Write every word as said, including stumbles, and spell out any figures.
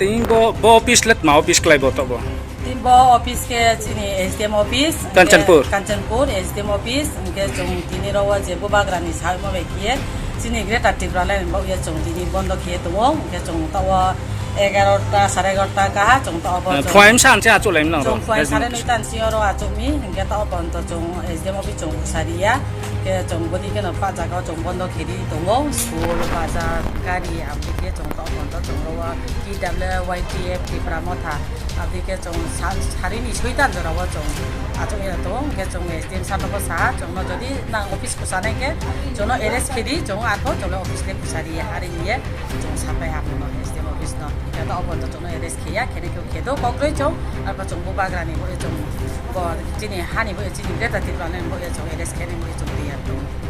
Tini bo, bo office le tma office klái bo taoh bo? Tini bo office khe chini S D M office, Kanchanpur. Kanchanpur S D M office, hing khe chung tini ro wo je bubagra ni saohmo bai khe ye, chini Greater Tipraland ni baoh ye chung tini bondo khe ye tong ou, hing khe chung taoh wo egarota, sare egarota kaha chung taoh wo bo chung phuaing sa ni achouhlai mi nang chung ro? Phuaing sare noita ni sing yo ro achouh mi, hing khe taoh wo ponto chung S D M office chung khusari ya. Khe chung bodei khe no pah zaga wo chung bondo khe di tong ou, school, bazar, gari, abo dei khe chung taoh wo ponto chung ro wo T W Y T F Tipra Motha, abo dei khe chung sa-, sari ni soita ni jora wo chung achouh ye tong ou, hing khe chung S D M sir no pho sa ha, chung no jodi nang office khusa nai khe chung no arrest khe di, chung arpho chung le office le khusari ya, are hing ye chung sapai ha bo no S D M office no. Hing khe taoh wo ponto chung no arrest khe ya, khe nai khe khe do, kau kroi chung, arpho chung bubagra ni baoh ye chung, bo chini ha ni baoh ye, chini Greater Tipraland ni baoh ye chung arrest khe nai baoh ye chung tiyar tong ou.